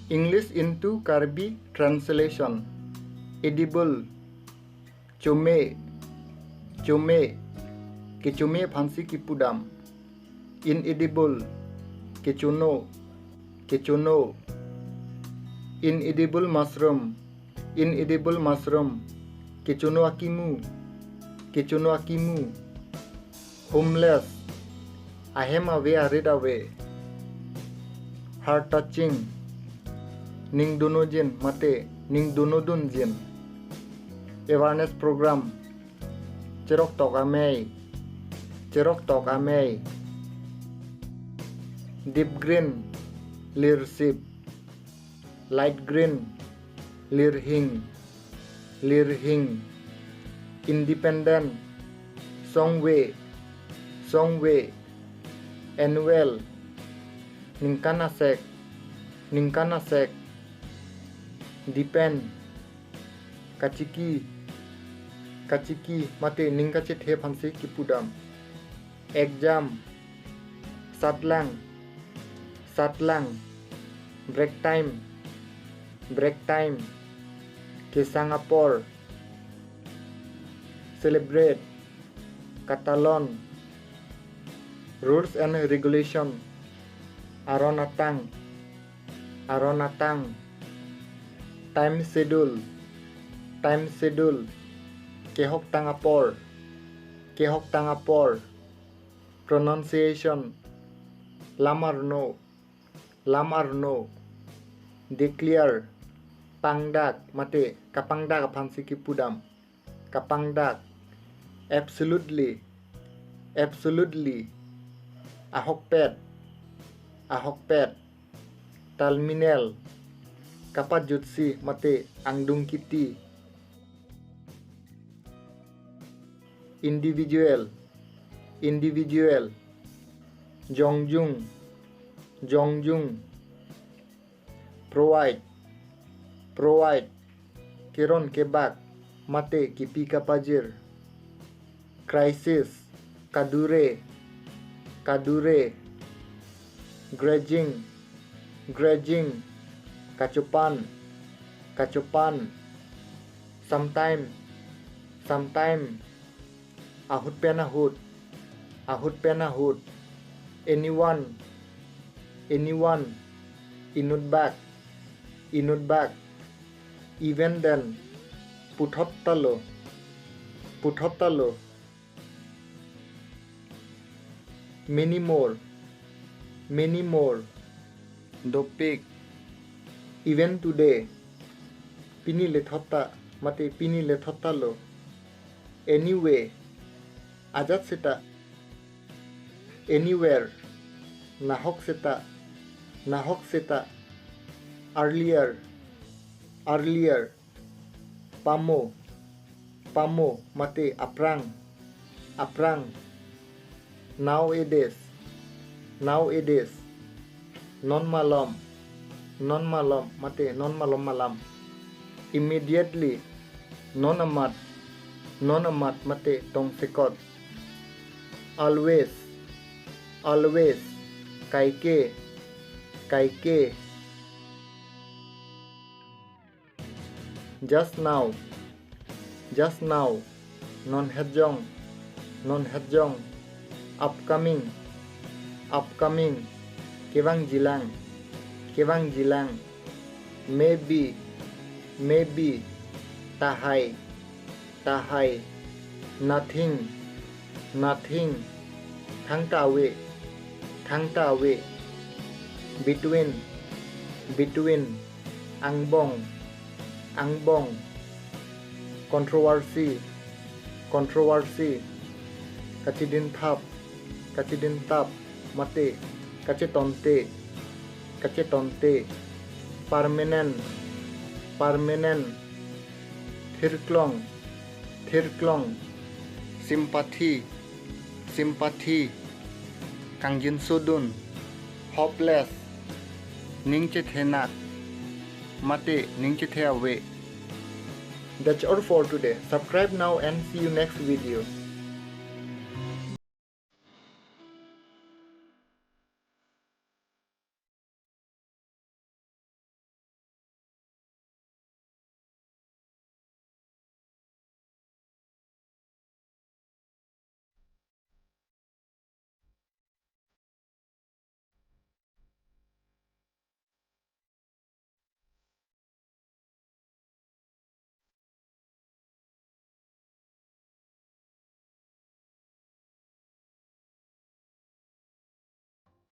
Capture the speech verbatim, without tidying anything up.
English into Karbi translation. Edible. Chome. Chome. Kechome aphansi kipudam. Inedible. Kechono. Kechono. Inedible mushroom. Inedible mushroom. Kechono akimu. Kechono akimu. Homeless. Ahem ave arit ave. Heart touching. Ning dunojin mate ning dunodunjin. Awareness program. Cheroktok amei. Cheroktok amei. Deep green. Lirsip. Light green. Lirhing. Lirhing. Independent. Songwe. Songwe. Annual. Ningkan asek. Ningkan asek. Depend. Kachiki. Kachiki mate ning kachethe aphansi kipudam. Exam. Satlang. Satlang. Break time. Break time. Kesang apor. Celebrate. Katalon. Rules and regulation. Aron atang. Aron atang. Time schedule. Time schedule. Kehoktang apor. Kehoktang apor. Pronunciation. Lam arno. Lam arno. Declare. Pangdak mate kapangdak aphansi kipudam. Kapangdak. Absolutely. Absolutely. Ahokpet. Ahokpet. Terminal. Kapajutsi mate angdung kiti. Individual. Individual. Jongjung. Jongjung. Provide. Provide. Keron kebak mate kipi kapajir. Crisis. Kadure. Kadure. Grudging. Grudging. Kachopan. Kachopan. Sometime. Sometime. Ahut pen ahut. Ahut pen ahut. Anyone. Anyone. Inutbak. Inutbak. Even then. Puthot talo. Puthot talo. Many more. Many more. Dopik. Even today. Pini lethot ta mate pini lethot talo. Anyway. Ajat seta. Anywhere. Nahok seta. Nahok seta. Earlier. Earlier. Pamo. Pamo mate aphrang. Aphrang. Nowadays. Nowadays. Non malom. Non malom mate non malom malam. Immediately. Non amat. Non amat mate tongsekot. Always. Always. Kaike. Kaike. Just now. Just now. Non hetjong. Non hetjong. Upcoming. Upcoming. Kevangjilang. Kevangjilang. Maybe. Maybe. Tahai. Tahai. Nothing. Nothing. Thangta ave. Thangta ave. Between. Between. Angbong. Angbong. Controversy. Controversy. Kachidinthap. Kachidintap. Mate. Kachetonte. Kachetonte. Permanent. Permanent. Thirklong. Thirklong. Sympathy. Sympathy. Kangjinsodun. Hopeless. Ning chethenak. Mate ning chethe ave. That's all for today. Subscribe now and see you next video.